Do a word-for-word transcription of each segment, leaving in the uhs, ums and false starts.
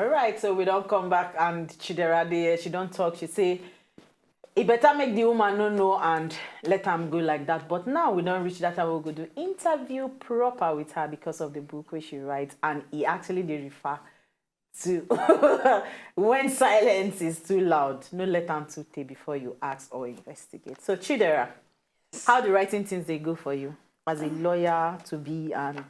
All right, so we don come back and Chidera dey here. She don talk. She say, "E better make the woman no know and let am go like that." But now we don reach that time we go do interview proper with her because of the book wey she write, and e actually dey refer to when silence is too loud. No let am too tey before you ask or investigate. So Chidera, how the writing things dey go for you as a lawyer to be and a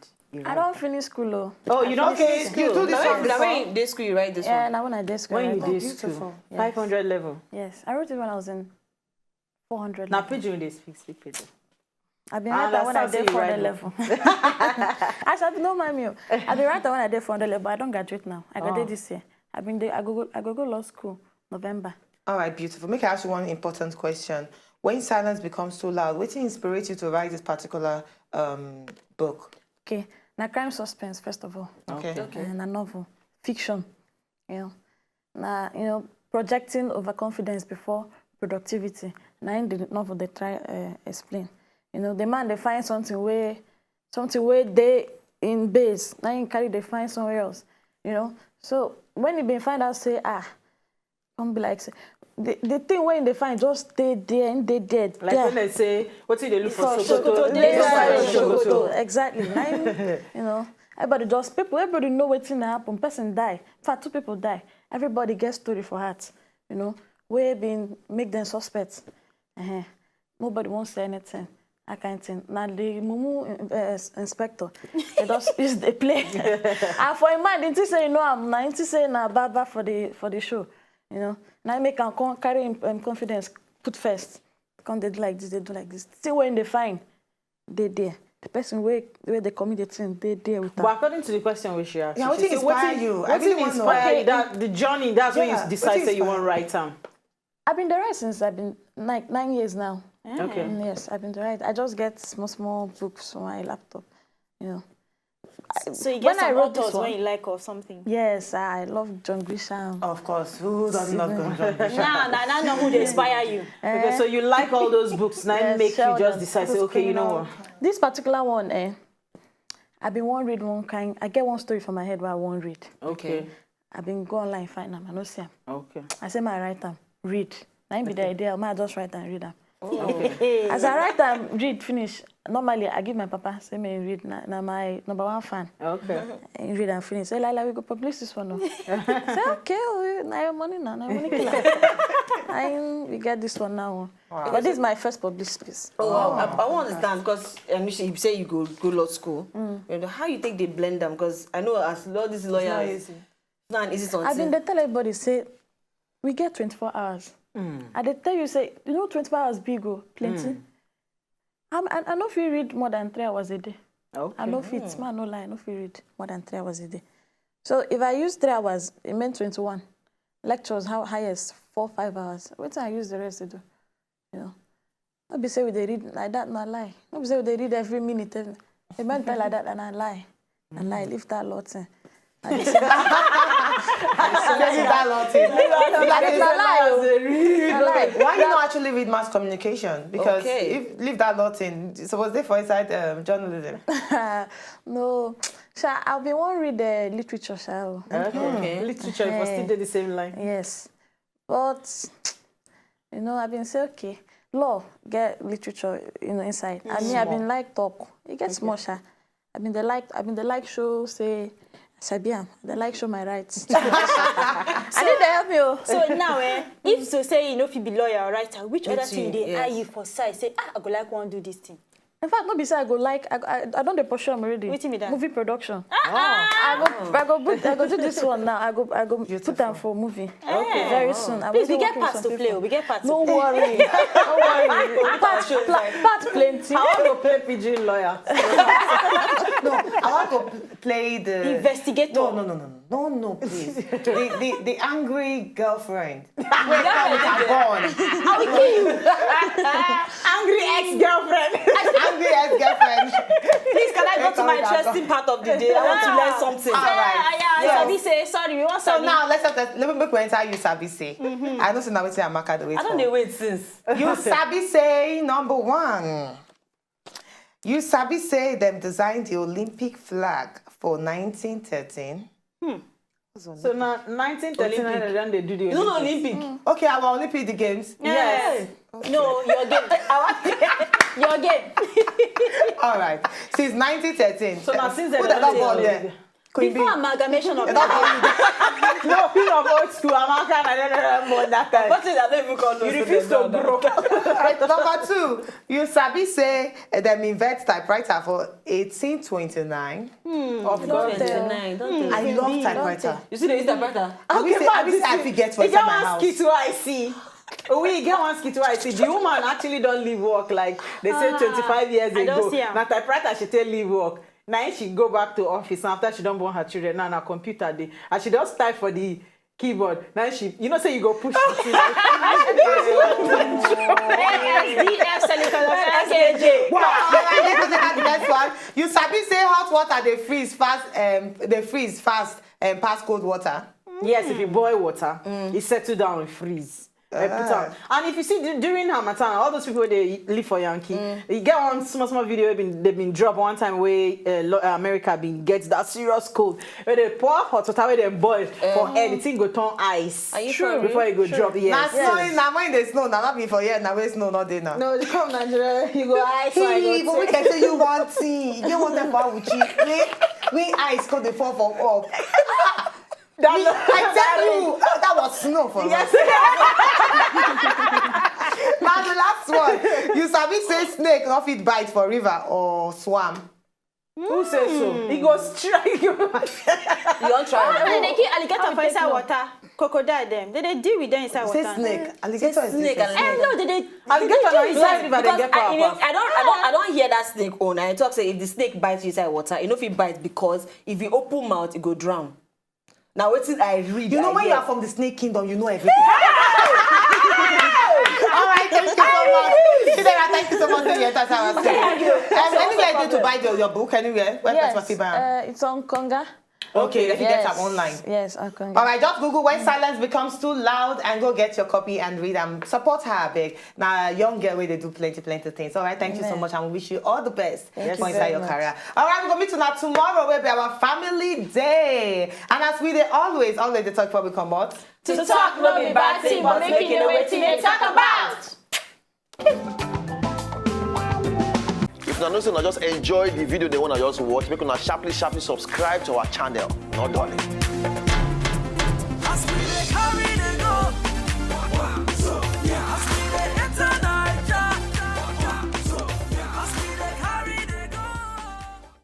I don finish school o. Oh, you don Okay, finish you school. do this Na one when na before. When you dey school you write this Yeah, one. na when I dey school. When I you write dey them. school, Yes. five hundred level. Yes, I wrote it when I was in four hundred. Na level. pidgin you dey speak, speak pidgin. I been I write that when I understand dey say you four hundred write level. Actually, no mind me. O. I been write that when I dey four hundred level, but I don graduate now. I graduate Oh. this year. I been dey, I go go I go go law school November. All right, beautiful. Make I ask you one important question. When silence becomes too loud, what inspires you to write this particular um, book? Okay, na crime suspense first of all. Okay. Uh, na novel, fiction. You know, na you know projecting overconfidence before productivity. Na in the novel dey try uh, explain. You know, the man dey find something wey something wey dey in base. Na him carry dey find somewhere else. You know, so when he been find out say ah, come be like say the the thing wey he dey find just dey there, him dey there. Like there. When dem say, "Wetin you dey look for For Sokoto?" Sokoto, Dey dey for for Sokoto. Sokoto. Exactly. Na him, you know, everybody just people, everybody know wetin dey happen. Person die. In fact, two people die. Everybody get story for heart. You know, wey been make them suspect. Uh-huh. Nobody won't say anything. That kind of thing. Now the mumu uh, inspector, they just use the play. And for a man, didn't he say you know I'm not? Didn't he say na baba for the for the show? You know, now make am come carry him um, confidence put first. Come they do like this, they do like this. See when they find, they there. The person where where they commit the thing, they there with But them. According to the question wey she asked, Yeah, you, wetin she say, inspire "Wetin- you? I wetin really wanna inspire know. you?" That the journey. That's when Yeah, you decide wetin say you wan inspire write am. I've been there since I've been like nine years now. Okay. Mm, yes, I've been there. I just get small small books on my laptop. You know. So you When get I some wrote this authors one- when you like or something. Yes, I love John Grisham. Of course, who doesn't love John Grisham? Nah, nah, nah, nah, who dey inspire you? Okay, so you like all those books, now Yes, make you Sheldon. Just decide say, "Okay, you know what?" This particular one, eh, I've been one read one kind. I get one story for my head where I won't read. Okay. I've been go online find them. I no see them. Okay. I say my write them, read. Now be the idea. I just write and read them. Okay. As I write them, read finish. Normally, I give my papa say me read. Na, na my number one fan. Okay. And read and finish. Say like, like we go publish this one. No. Say okay, oh, na your money now. Na your money killer. I we get this one now. But this is my first published piece. Oh wow, I, I won't understand because um, you say you go go law school. You know, how you take the blend them? Because I know as all these lawyers, easy. it's not an easy I been something. dey tell everybody say we get twenty-four hours. I dey tell you say you know twenty-four hours big o, plenty. I'm, I I no fit read more than three hours a day. Okay. I no fit, man, no lie, I no fit read more than three hours a day. So if I use three hours, it meant twenty-one. Lectures, how highest four five hours. Wetin I use the rest to do? You know, no be say we dey read like that, na lie. No be say we dey read every minute. Every, the man tell like that, and I lie, I lie. Leave that lot. Eh. I dey say- Say that lot thing. I dey lie o. I lie. Why you not actually read mass communication? Because Okay. If leave that lot in, it's supposed to for inside um, journalism. No, sha, I been wan read uh, literature, sha. O. Okay. Okay. Literature, if I still dey the same line. Yes, but you know, I been say okay, law get literature, you know, inside. I mean, I been like talk. It gets more, sha. I been dey like, I been dey like show say I sabi am. They like show my rights. I need to help you. So now, eh, if so say you know if you be lawyer or writer, which other Which thing you- dey yes. eye you for side? Say, ah, I go like one do this thing. In fact, no be say I go like, I, I, I don dey pursue am already. Wetin be that? Movie production. Ah. I go, I go, put, I go do this one now. I go, I go put am for movie. Okay. Very soon. I Please, will we get work parts with to some play. people. We get parts No to play. Worry. No worry. Part, pla- part plenty. I want to play pidgin lawyer. No, I want to pl- play the Investigator. No, no, no, no, no, no, no, please. The, the, the angry girlfriend. Wait, come with her gun. I will kill you. Angry ex-girlfriend. Angry ex-girlfriend. Please, can I go to my interesting part of the day? I want to learn something. All right. Yeah, yeah, Yes. I sabi say sorry. We want So sabi. Now let's not, let me make we enter you sabi say. I know say now wetin Amaka dey wait I for. Don't dey wait since. You sabi say number one. You sabi say them designed the Olympic flag for nineteen thirteen. So now nineteen thirty-nine, Olympic. They don dey do the You know the Olympics. Olympic? Okay, our Olympic the games. Yes. No, your game. Our your game. All right. Since nineteen thirteen. So now since they Who don the dog dey born Olympic. There? Queen Bee. Before amalgamation of They don born you there. No, people of old school, Amaka, I don't know born that time. But I don't even call those You people refuse to down. grow. All right, number two. You sabi say eh, dem invent typewriter for eighteen twenty-nine. Of course. Twenty-nine, don't tell I me. love Indeed. Typewriter. You see the use typewriter? I wish say I wish say I fit get for E inside get my one house. Skit wey I see. We get one skit wey I see. The woman actually don leave work like they say twenty-five years I ago. don see am. Na typewriter she take leave work. Na im she go back to office, and after she don born her children, now na computer dey. As she don type for the keyboard, now she, you know say you go push the thing. D F Seneca. All right, let's go take the next one. You sabi say hot water dey freeze fast, um, dey freeze fast, um, pass cold water. Yes, if you boil water, it settle down, it freeze. Eh, put am. And if you see du- during Harmattan, all those people wey dey live for Yankee, you get one small small video wey been they been drop one time wey uh, lo- America been get that serious cold. Where they pour hot water, where they boil for air, the thing go turn ice. Are you True. for real? Before it go drop, Na yes. snow, na when dey snow, na not be for here, na when snow not dey now. No, you come Nigeria, you go ice. Hey, but we can tell you one thing. You want that for Uchi. We, we ice come dey fall for up. That We, no- I tell you, oh, that was snow for Yes. us. Now the last one. You sabi say snake no fit bite for river or swamp. Who say so? He go strike you. You don't try. They dey kill alligator for inside water. Crocodile dem. They dey deal with them inside Say water. Snake. Alligator is Snake different. and Eh, no, they dey. Alligator na inside river they Because get I, power you know, pass. I don't, I don't, I don't hear that snake own. I talk say if the snake bites you inside water, you know if it bites because if you open mouth, it go drown. Now wetin I read. You know I when you hear. Are from the snake kingdom, you know everything. All right, thank you so much. Chidera, thank you so much for your time. Um, anywhere you go to buy your, your book, anywhere, where Yes, person fit buy am? Uh, it's on Konga. Okay, if you get Yes. am online. Yes, on Konga. All right, just Google When Silence Becomes Too Loud and go get your copy and read and support her, big. Now, young girl where they do plenty, plenty things. All right, thank you so Amen. Much and we wish you all the best Thank for you inside very your much. Career. All right, we're going to meet tonight tomorrow. We'll be our family day. And as we they always, always they talk before we come out. To talk no be bad thing, but make you know wetin they talk about. If una know say una just enjoy the video they wanna just watch, make una sharply sharply subscribe to our channel. No darling.